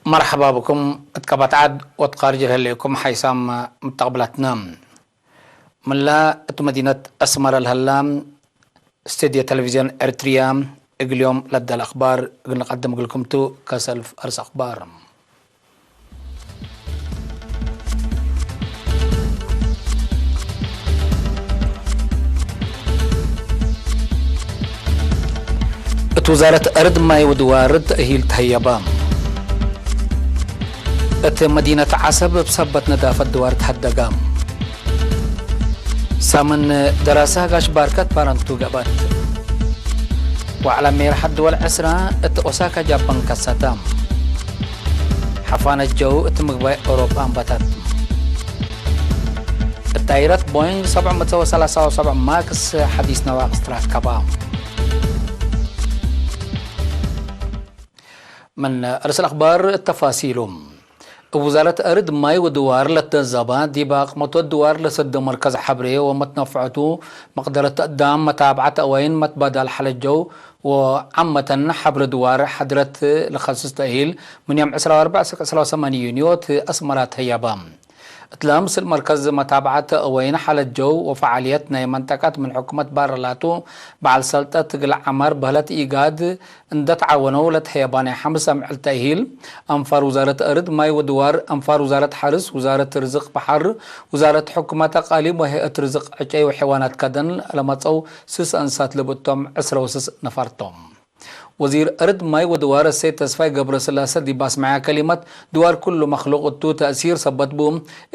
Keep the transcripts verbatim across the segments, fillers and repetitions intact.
መርሐባ ብኩም እት ቀበት ዐድ ወእት ካርጅ ለህሌኩም ሓይሳም ምተቅብላትና። ምላ እት መዲነት አስመረ ለሀላ ስትድዮ ተለቪዝዮን ኤርትርያ እግል ዮም ለደለ አክባር እግል ንቀድም እግልኩም ቱ። ከሰልፍ አርስ አክባር። እት ውዛረት አርድ ማይ ወድዋር ተእሂል ተህየበ። እት መዲነት ዐሰብ እብ ሰበት ነዳፈት ድዋር ተሀደገ። ሳምን ደራሰ ጋሽ ባርከት ባረንቱ ገብአት። ወዐለ ሜርሐት ድወል ዕስራ እት ኦሳካ ጃፓን ከሰተ። ሐፋነት ጀው እት ምግባይ አውሮፓ አንበተት። እት ጣይረት ቦይንግ ሰብዕ ምእት ወሰላሳ ወሰብዕ ማክስ ሐዲስ ነዋቅስ ትራከባ። ምን ርእስ አልአክባር ተፋሲሉ። እብ ውዛረት አርድ ማይ ወድዋር ለትነዘመ፣ ዲብ አቅመቶት ድዋር ለሰዶ መርከዝ ሐብሬ ወመትነፍዐቱ መቅደረት አዳም መታብዐት አወይን መትባዳል ሐለት ጀው ወዓመተን ሐብረ ድዋር ሐድረት ለከስስ ተእሂል ምን ዮም ዕስራ ወአርበዕ እስክ ዕስራ ወሰማኒ ዩንዮ እት አስመረ ተህየበ። እትለ ምስል መርከዝ መታብዐት አወይን ሐለት ጀው ወፈዓልየት ናይ መንጠቀት ምን ሕኩመት ባረ ላቱ በዐል ሰልጠት እግል ዐመር በህለት ኢጋድ እንደ ተዓወነው ለትሐየባ ናይ ሐምስ አምዕል ተእሂል፣ አንፋር ውዛረት አርድ ማይ ወድዋር፣ አንፋር ውዛረት ሐርስ፣ ውዛረት ርዝቅ በሐር፣ ውዛረት ሕኩመት አቃሊም ወህይአት ርዝቅ ዕጨይ ወሐይዋናት ከደን ለመጸው ስስ አንሳት ልብቶም ዕስረ ወስስ ነፈር ቶም። ወዚር አርድ ማይ ወድዋር እሰይድ ተስፋይ ገብረስላሰ ዲብ አስመዐ ከሊመት፣ ድዋር ኩሉ መክሉቅ እቱ ተእሲር ሰበት ቡ፣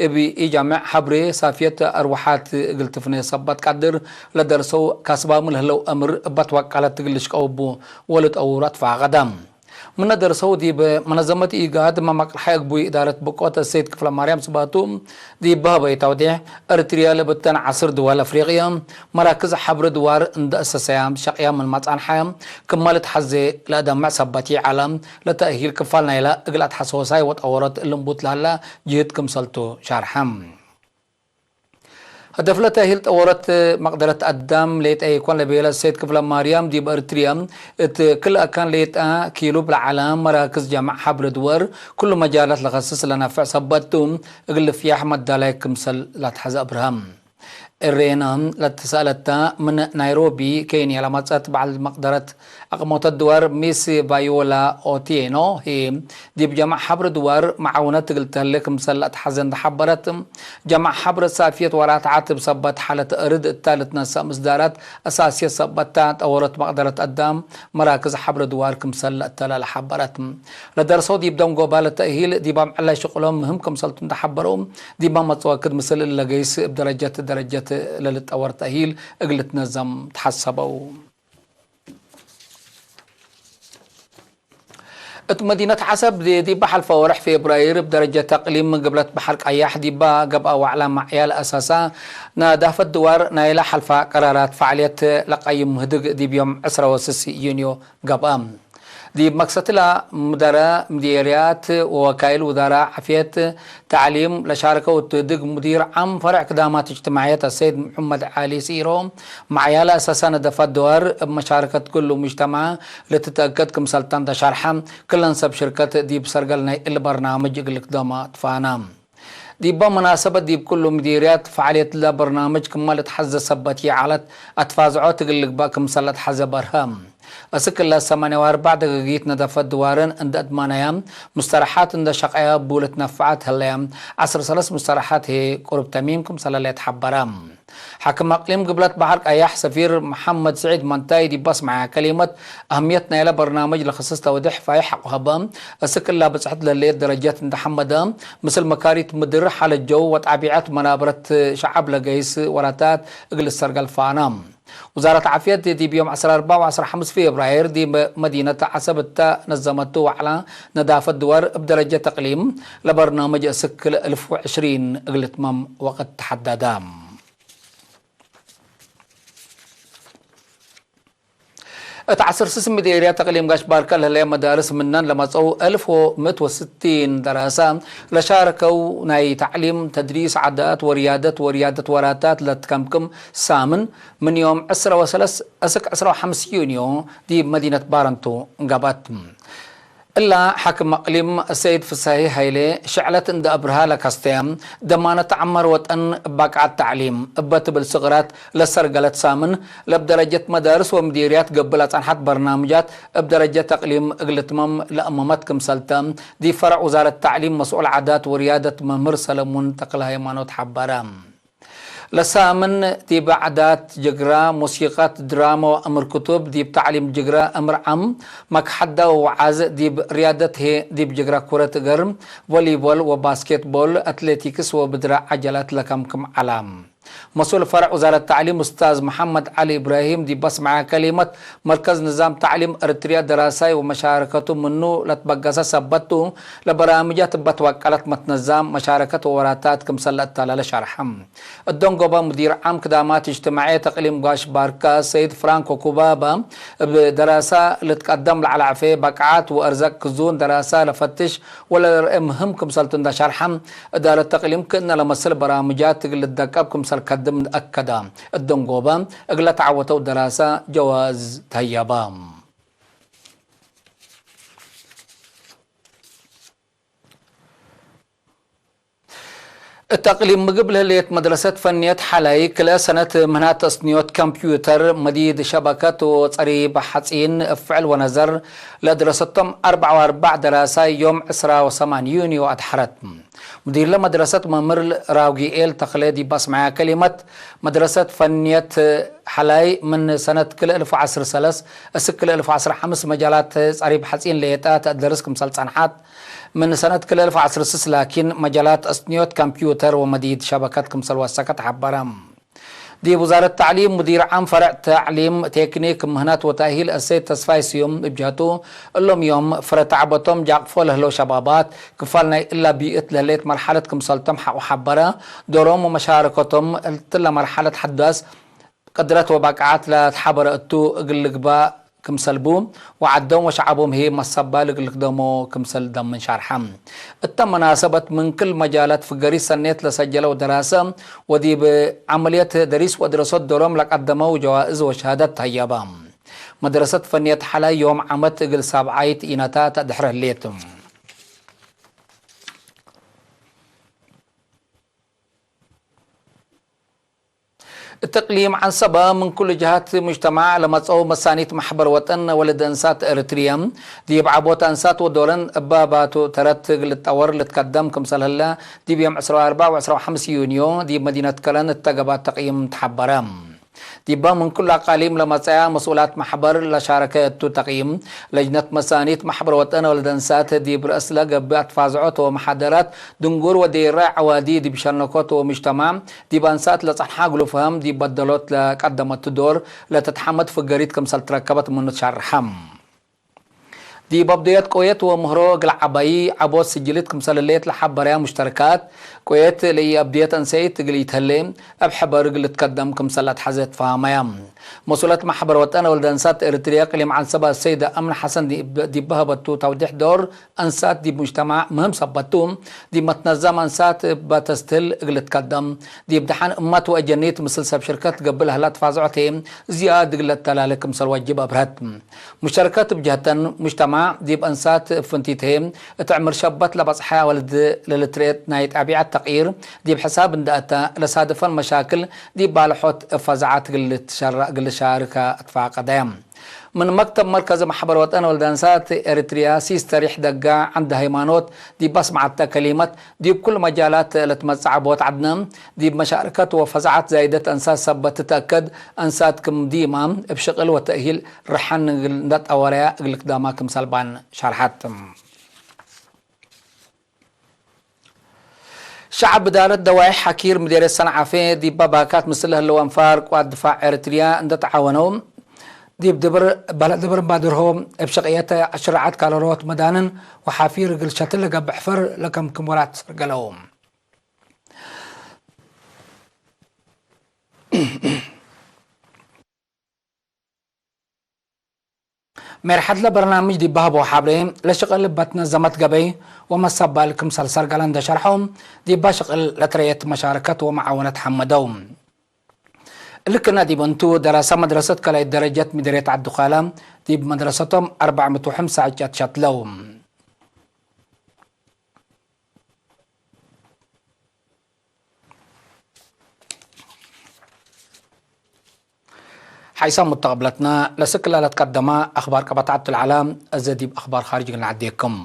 እብ ኢጃምዕ ሐብሬ ሳፍየት አርወሓት እግል ትፍኔ ሰበት ቀድር ለደርሰው ካስባሙ ለህለው አምር እበ ትወቀለት እግል ልሽቀው ቡ። ወልጠውር አትፋቀደ። ምነ ደርሰው ዲብ መነዘመት ኢጋድ መመቅርሐ እግቡይ እዳረት ብቆት እሰይድ ክፍለማርያም ስባቱ ዲብ በህበይ ተውዴሕ፣ ኤሪትርያ ለብተን ዐስር ድወል አፍሪቅየ መራክዝ ሐብር ድዋር እንደ አሰሰያ ሸቅያ ምን መጻንሐ ክመ ልትሐዜ ለአደምዕ ሰበት ይዐለ ለተእሂል ክፋል ናይለ እግል አትሐሰወሳይ ወጠወሮት ልንቡት ለሀለ ጅህድ ክምሰልቱ ሻርሐ። ህደፍ ለተእሂል ጠወረት መቅደረት አዳም ሌጠ ኢኮን ለቤለ እሰይድ ክፍለ ማርያም፣ ዲብ ኤሪትርያ እት ክል አካን ሌጠ ኪሉብ ለዐለ መራክዝ ጀምዕ ሐብር ድወር፣ ክሉ መጃላት ለከስስ ለነፍዕ ሰበት ቱ፣ እግል ልፍያሕ መዳላይ ክምሰል ለአትሐዘ አብርሃም። ኤሬና ለትሰአለተ፣ ምን ናይሮቢ ኬንያ ለመጸት በዐል መቅደረት አቅሞተ ድዋር ሚስ ቫዮላ ኦቲኖ ህይ፣ ዲብ ጀምዕ ሐብር ድዋር መዓውነት እግል ተህሌ ክምሰል ለአትሐዜ እንዴ ሐበረት፣ ጀምዕ ሐብር ሳፍየት ወራትዓት እብ ሰበት ሐለት እርድ እታ ልትነሰእ ምስዳራት አሳስየት ሰበት ተ፣ ጠወረት መቅደረት አዳም መራክዝ ሐብር ድዋር ክምሰል ለእተለ ለሐበረት። ለደርሰው ዲብ ደንጎባ ለተእሂል ዲብ አምዕል ሽቅሎም ምህም ክምሰልቱ እንዴ ሐበረው፣ ዲብ መጽወክድ ምስል እለ ገይስ እብ ደረጀት ደረጀት ለልጠወር ተእሂል እግል ልትነዘም ተሐሰበው። እት መዲነት ዐሰብ ዲ-፣ ዲብ ሐልፈ ወርሕ ፌብራይር እብ ደረጀት አቅሊም ግብለት በሐር ቀያሕ ዲባ ገብአ ወዕላ መዕያል አሳሳ ነዳፈት ድዋር ናይለ ሐልፋ ቀራራት ፈዕልየት ለቀይም ህድግ ዲብ ዮም ዕስረ ወስስ ዩንዮ ገብአ። ዲብ መክሰትላ ምደረ ምዴርያት ወወካይል ውዛራ ዓፍየት ተዕሊም ለሻርከው እት ህድግ ሙዲር ዓም ፈርዕ ክዳማት እጅትማዕየት አሰይድ መሐመድ ዓሊ ሲሮ፣ መዕያለ አሳሳ ነደፈት ድዋር እብ መሻረከት ክሉ ሙጅተማዕ ልትተአከድ ክምሰልታ እንዴ ሸርሐ፣ ክለን ሰብ ሽርከት ዲብ ሰርገል ናይ እሊ በርናምጅ እግል ልክደመ ትፋነ። ዲበ መናሰበት ዲብ ክሉ ምዲርያት ፈዓልየትለ በርናምጅ ክመ ልትሐዜ ሰበት ይዐለት አትፋዝዖት እግል ልግበእ ክምሰል ለትሐዜ በርሀ። እስክ እለ ሰማንያ ወአርበዕ ደገጊት ነደፈት ድዋርን እንደ እድማነያ፣ ሙስተረሓት እንደ ሸቀያ እቡ ልትነፈዐት ህለያ፣ ዐስር ሰለስ ሙስተረሓት ህዬ ቁሩብ ተሚም ክምሰለ ሌትሐበረ። ሓክም አቅሊም ግብለት በሐር ቀያሕ ሰፊር መሐመድ ስዒድ መንታይ ዲብ አስመዐ ከሊመት፣ አህምየት ናይለ በርናምጅ ለክስስ ተውዴሕ ፋይሕ ሐቆ ሀበ። እስክ እላ ብጽሕት ለህሌት ደረጀት እንደ ሐመደ፣ ምስል መካሪት ምድር፣ ሓለት ጀው ወጣቢዐት መናበረት ሸዐብ ለገይስ ወራታት እግል ልሰርገል ፋነ። ውዛረት ዓፍየት ዲብ ዮም ዐስር አርበዕ ወዐስር ሐምስ ፌብራይር ዲብ መዲነት ዐሰብ እተ ነዘመቱ ወዕላ ነዳፈት ድዋር እብ ደረጀት እቅሊም ለበርናምጅ እስክ ለእልፍ ወዕሽሪን እግል ልትመም ወቅት ተሐደደ። እት ዐስር ስስ ምዴርያት እቅሊም ጋሽ ባርከ ለህለየ መዳርስ ምነን ለመጸው አልፍ ወምእት ወስቲን ደራሰ ለሻረከው ናይ ተዕሊም፣ ተድሪስ፣ ዓዳት ወርያደት ወርያደት ወራታት ለትከምክም ሳምን ምን ዮም ዕስረ ወሰለስ እስክ ዕስረ ወሐምስ ዩንዮ ዲብ መዲነት ባረንቱ ገበት። እላ ሓክም እቅሊም ሰይድ ፍሳሄ ሀይሌ፣ ሽዕለት እንደ አብርሃ ለከስተ ደማነት ዐመር ወጠን ባቅዓት ተዕሊም እበ ትብል ስቅራት ለሰርገለት ሳምን፣ ለብ ደረጀት መዳርስ ወምዲርያት ገብእ ለጸንሐት በርናምጃት እብ ደረጀት እቅሊም እግል ትመም ለአመመት ክምሰልተ፣ ዲብ ፈረዕ ውዛረት ተዕሊም መስኡል ዓዳት ወርያደት መምህር ሰለሙን ተክለሃይማኖት ሐበረ። ለሳምን ዲብ ዓዳት ጅግራ፣ ሙሲቀት፣ ድራመ ወአምር ክቱብ፣ ዲብ ተዕሊም ጅግራ፣ አምር ዓም፣ መክሐዳ ወወዓዝ፣ ዲብ ርያደት ህዬ ዲብ ጅግራ ኩረት እገር፣ ቮሊቦል ወባስኬትቦል፣ አትሌቲክስ ወብድረ ዐጀላት ለከምክም ዐላ። መስኡል ፈረዕ ውዛረት ተዕሊም ኡስታዝ መሐመድ ዐሊ እብራሂም ዲብ በስመዐ ከሊመት፣ መርከዝ ንዛም ተዕሊም ኤረትርያ ደራሳይ ወመሻረከቱ ምኑ ለትበገሰ ሰበት ቱ፣ ለበራምጃት እበ ትወቀለት መትነዛም መሻረከት ወወራታት ክምሰል ለአተላለ ሸርሐ። እደንጎበ ሙዲር ዓም ክዳማት እጅትማዕየት እቅሊም ጋሽ ባርካ ሰይድ ፍራንኮ ኩባባ፣ እብ ደራሳ ልትቀደም ለዐለ ዕፌ፣ በቅዓት ወአርዘቅ ክዙን ደራሳ ለፈትሽ ወለልርኤ ምህም ክምሰልቱ እንደ ሸርሐ፣ እዳረት ተቅሊም ክእነ ለመስል በራምጃት እግል ልትደቀብ ክምሰል ከድም አከደ። እደንጎበ እግለ ተዐወተው ደራሰ ጀዋዝ ተሀየበ። እት አቅሊም ምግብ ለህሌት መድረሰት ፈንየት ሐላይ ክልኤ ሰነት ምህናት ተስንዮት ኮምፕዩተር፣ መዲድ ሸበከት ወጸሪብ ሐጺን እብ ፍዕል ወነዘር ለድረሰቶም አርበዕ ወአርበዕ ደራሳይ ዮም ዕስራ ወሰማን ዩንዮ አድሐረት። ሙዲርለ መድረሰት መምህር ራጉኤል ተክለ ዲብ አስመዐ ከሊመት፣ መድረሰት ፈንየት ሐላይ ምን ሰነት ክልኤ እልፍ ወዐስር ሰለስ እስክ ክልኤ እልፍ ወዐስር ሐምስ መጃላት ጸሪብ ሐጺን ሌጠ ተአደርስ ክምሰል ጸንሐት፣ ምን ሰነት ክልኤ እልፍ ወዐስር ስስ ላኪን መጃላት ተስንዮት ኮምፕዩተር ወመዲድ ሸበከት ክምሰል ወሰከት ሐበረ። ዲብ ውዛረት ተዕሊም ሙዲር ዓም ፈረዕ ተዕሊም ቴክኒክ ምህነት ወተእሂል እሰይድ ተስፋይ ስዩም እብ ጀህቱ፣ እሎም ዮም ፍረ ተዕበቶም ጃቅፎ ለህለው ሸባባት፣ ክፋል ናይ እላ ቢእት ለህሌት መርሐለት ክምሰልቶም ሐቆ ሐበረ። ዶሮም ወመሻረከቶም እትለ መርሐለት ሐዳስ ቅድረት ወባቅዓት ለትሓበረ እቱ፣ እግል ልግባእ ክምሰል ቡ፣ ወዐዶም ወሸዐቦም ህይ መሰባል እግል ልክደሞ ክምሰል ደምን ሻርሐ። እተ መናሰበት ምን ክል መጃላት ፍገሪት ሰኔት ለሰጀለው ደራሰ፣ ወዲብ ዐመልየት ደሪስ ወድረሶት ዶሮም ለቀደመው ጀዋእዝ ወሸሃደት ተሀየበ። መድረሰት ፈንየት ሐላይ ዮም ዓመት እግል ሳብዓይት ኢነታ ተድሕረ ህሌት። እት እቅሊም ዐንሰበ ምን ኩሉ ጀሃት ሙጅተማዕ ለመጽአው መሳኒት መሕበር ወጠን ወልድ አንሳት ኤረትርየ፣ ዲብ ዐቦት አንሳት ወዶረን እበ ባቱ ተረት እግል ልትጠወር ልትከደም ክምሰል ህለ፣ ዲብ ዮም ዕስራ ወአርበዕ ወዕስራ ወሐምስ ዩንዮ ዲብ መዲነት ከረን እተ ገብአ ተቅይም ተሐበረ። ዲበ ምን ኩሉ አቃሊም ለመጽአያ መስኡላት መሕበር ለሻረከ እቱ ተቅይም፣ ለጅነት መሳኒት መሕበር ወጠን ወልድ አንሳት ዲብ ረአስለ ገብእ አትፋዝዖት ወመሓደራት ድንጉር ወዴራይ ዐዋዲ ዲብ ሸነኮት ወሙጅተማዕ፣ ዲብ አንሳት ለጸንሐ እግሉ ፈሀም ዲብ በደሎት ለቀደመቱ ዶር ለትትሐመድ ፍገሪት ክምሰል ትረከበት ምኑ ትሸርሐ። ዲብ አብድየት ቆየት ወምህሮ እግል ዐባዪ ዐቦት ስጅልት ክምሰል ህሌት ለሐበረያ ሙሽተረካት፣ ቆየት ለኢአብድየት አንሰይት እግል ኢተህሌ እብ ሕበር እግል ልትከደም ክምሰል ለአትሐዜ ትፈሀመያ። መስኡለት መሕበር ወጠን ወልድ አንሳት ኤረትርየ እቅሊም ዐንሰበ አሰይደ አምን ሐሰን ዲብ፣ ዲብ ሀበቱ ተውዲሕ ዶር አንሳት ዲብ ሙጅተማዕ ምህም ሰበት ቱ፣ ዲብ መትነዛም አንሳት እበ ተስትህል እግል ልትከደም፣ ዲብ ደሐን እመት ወአጀኒት ምስል ሰብ ሽርከት ገብእ ለህላ ተፋዝዖት ህዬ ዝያድ እግል ለአተላሌ ክምሰል ወጅብ አብርሀት። ሙሸረከት እብ ጀህተን፣ ሙጅተማዕ ዲብ አንሳት እብ ፍንቲት ህዬ፣ እት ዕምር ሸበት ለበጽሐ ወልድ ለልትርኤት ናይ ጣቢዐት ተቅይር፣ ዲብ ሕሳብ እንደ አተ፣ ለሳድፈን መሻክል ዲብ ባልሖት እብ ፈዛዐት እግል ልትሸረ-፣ እግል ልሻርከ ትፋቀደ። ምን መክተብ መርከዝ መሕበር ወጠን ወልድ አንሳት ኤረትርያ ሲስተር ይሕደጋ ዐንደ ሃይማኖት፣ ዲብ አስመዐተ ከሊመት፣ ዲብ ኩሉ መጃላት ለትመጽእ ዐቦት ዐድነ፣ ዲብ መሻረከት ወፈዛዐት ዛይደት አንሳት ሰበት ትትአከድ፣ አንሳት ክም ዲማ እብ ሽቅል ወተእሂል ርሐን እግል እንደ ጠወረያ እግል ልክደማ ክምሰል ባን ሸርሐት። ሸዐብ እዳረት ደዋይሕ ሐኪር ምዴርየት ሰንዓፌ ዲበ ባካት ምስል ለህለው አንፋር ቅዋት ድፋዕ ኤረትርያ እንደ ተዓወነው፣ ዲብ ድብር፣ በለድ ድብር ባድርሆ እብ ሸቅየት አሽረዓት ካለሎት መዳንን ወሓፊር እግል ሸትል ለገብእ ሕፈር ለከምክም ወራት ሰርገለው። ሜርሐት ለበርናምጅ ዲብ በሀበው ሐብሬ፣ ለሽቅል በትነ ዘመት ገበይ ወመሰባል ክምሰል ሰርገለ እንደ ሸርሐው፣ ዲባ ሽቅል ለትረየት መሻረከት ወመዓወነት ሐመደው። እልክነ ዲብ እንቱ፣ ደረሰ መድረሰት ከላይት ደረጀት ምድርየት ዐዲ ኳላ፣ ዲብ መድረሰቶም አርበዕ ምእት ወሐምሳ ዕጨት ሸትለው። ሓይሳም ሙተቀብለትና፣ ለስክላ ለትቀደመ አኽባር ቀበታት ዐለ። እዘ ዲብ አኽባር ኻርጅ እግል ነዐዴኩም።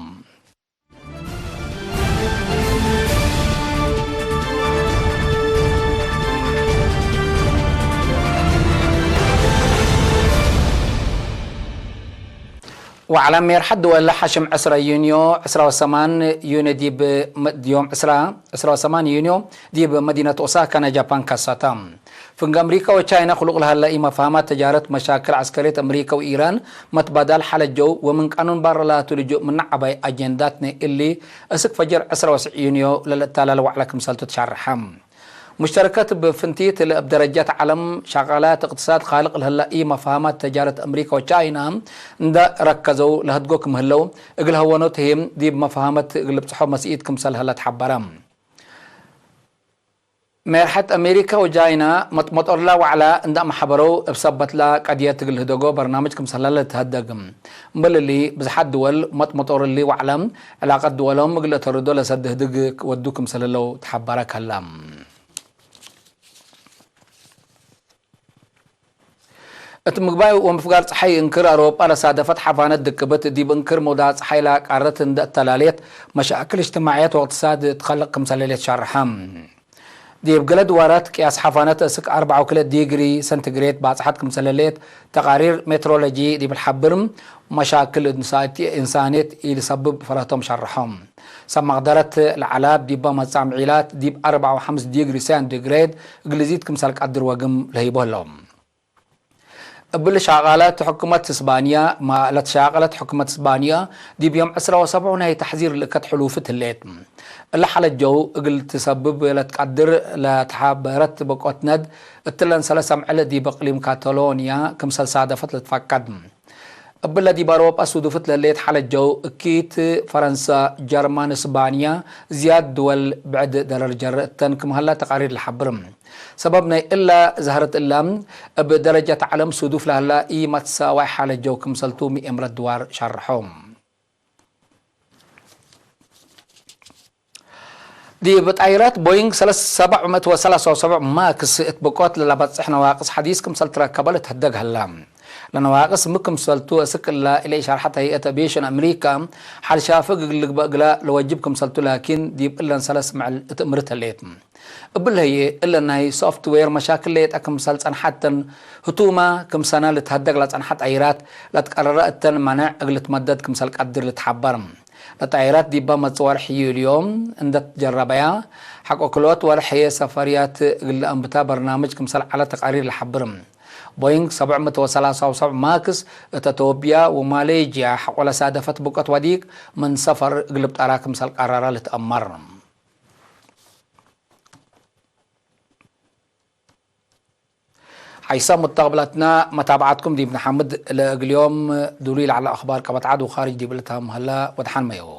ወዐለ ሜርሐት ድወል ሐሽም ዕስረ ዩንዮ፣ ዕስረ ወሰማን ዩንዮ ዲብ መ-፣ ዮም ዕስራ፣ ዕስረ ወሰማን ዩንዮ ዲብ መዲነት ኦሳካ ናይ ጃፓን ከሰተ። ፍንግ አምሪካ ወቻይና ክሉቅ ለሀለ ኢመፋህማት ተጃረት መሻክል ዐስከርየት አምሪካ ወኢራን መትባዳል ሐለጀው ወምን ቃኑን ባረ ላቱ ልጁእ ምነ ዐባይ አጀንዳት ናይ እሊ እስክ ፈጅር ዕስረ ወትስዕ ዩንዮ ለልአታላለ ወዕለ ክምሰልቱ ትሻርሐ። ሙሽተረከት እብ ፍንቲት ለእብ ደረጀት ዐለም ሸቃላት እቅትሳድ ካልቅ ለህለ ኢመፋህማት ተጃረት አምሪካ ወቻይና እንደ ረከዘው ለህድጎ ክም ህለው እግል ሀወኖት ህዬ ዲብ መፋህመት እግል ልብጽሖ መስኢት ክምሰል ህለ ተሐበረ። ሜርሐት አሜሪካ ወጃይና መጥመጦርላ ወዕላ እንደ አመሐበረው እብ ሰበትላ ቀድየት እግል ህደጎ በርናምጅ ክምሰለ ለልትሀደግ። እምበል እሊ ብዝሓት ድወል መጥመጦር እሊ ወዕላ ዕላቀት ድወሎም እግል ለተርዶ ለሰድ ህድግ ወዱ ክምሰል ህለው ተሐበረ ከለ። እት ምግባይ ወምፍጋር ጸሓይ እንክር አውሮጳ ለሳደፈት ሐፋነት ድቅብት፣ ዲብ እንክር መውዳዕ ጸሓይ ለአቃረት እንደ እተላሌት፣ መሻክል እጅትማዕየት ወእቅትሳድ ትከልቅ ክምሰለ ሌት ሸርሐ። ዲብ ገሌ ድዋራት ቅያስ ሐፋነት እስክ አርበዕ ወክልኤ ዲግሪ ሰንቲግሬድ ባጽሐት ክምሰለ ሌት ተቃሪር ሜትሮሎጂ ዲብ ለሐብር፣ መሻክል እንሳት-፣ እንሳኔት ኢልሰብብ ፈረህቶም ሸርሖም። ሰብ መቅደረት ለዐላብ ዲበ መጻምዒላት ዲብ አርበዕ ወሐምስ ዲግሪ ሴንቲግሬድ እግል ዚድ ክምሰል ቀድር ወግም ለህይቦ ህለው። እብል ሻቃለት ሕኩመት እስባንያ፣ ማ ለትሻቀለት ሕኩመት እስባንያ ዲብ ዮም ዕስራ ወሰብዑ ናይ ተሕዚር ልእከት ሕሉፍት ህሌት። እለ ሐለጀው እግል ትሰብብ ለትቀድር ለተሐበረት በቆትነድ እትለን ሰለስ አምዕል ዲብ እቅሊም ካታሎንያ ክምሰል ሳደፈት ልትፈቀድ። እብለ ዲብ አውሮጳ ሱዱፍት ለሌት ሐለጀው፣ እኪት ፈረንሳ፣ ጀርመን፣ እስባንያ፣ ዝያድ ድወል ብዕድ ደረር ጀር እተን ክም ሀላ ተቃሪር ለሐብር። ሰበብ ናይ እላ ዘህረት እላ፣ እብ ደረጀት ዐለም ሱዱፍ ለሀላ ኢመትሳዋይ ሐለጀው ክምሰልቱ ምኤምረት ድዋር ሸርሖ። ዲብ ጣይራት ቦይንግ ሰለስ ሰብዕ ምእት ወሰላሳ ወሰብዕ ማክስ እት ብቆት ለለበጽሕ ነዋቅስ ሐዲስ ክምሰል ትረከበ ልትሀደግ ሀላ። ለነዋቅስ ሚ ክምሰልቱ እስክ እላ እለ ኢሸርሐት ሀይአት አቪዬሽን አምሪካ፣ ሐል ሻፍግ እግል ልግበእ እግላ ለወጅብ ክምሰልቱ ላኪን ዲብ እለን ሰለስ ምዕል እት እምርት ህሌት። እብለ ህዬ እለ ናይ ሶፍትዌር መሻክል ሌጠ ክምሰል ጸንሐተን፣ ህቱመ ክም ሰነ ልትሀደግ ለጸንሐ ጣይራት ለትቀረረ እተን መነዕ እግል ልትመደድ ክምሰል ቀድር ልትሐበር። ለጣይራት ዲበ መጽእ ወርሕ ዩልዮ እንደ ትጀረበያ፣ ሐቆ ክልኦት ወርሕ ህዬ ሰፈርያት እግል ለአንብታ በርናምጅ ክምሰል ዐለ ተቃሪር ለሐብር። ቦይንግ ሰብዕ ምእት ወሰላሳ ወሰብዕ ማክስ እት አቶብያ ወማሌጅያ ሐቆ ለሳደፈት ብቆት ወዲቅ ምን ሰፈር እግል ልብጠራ ክምሰል ቀረረ ልትአመር። ሐይሰ ሙተቅብለትና መታብዓትኩም ዲብ ነሐምድ። ለእግል ዮም ዱሉይ ለዐለ አኽባር ቀበት ዐድ ወኻርጅ ዲብ ልትሃም ሀላ ወደሐን መየው።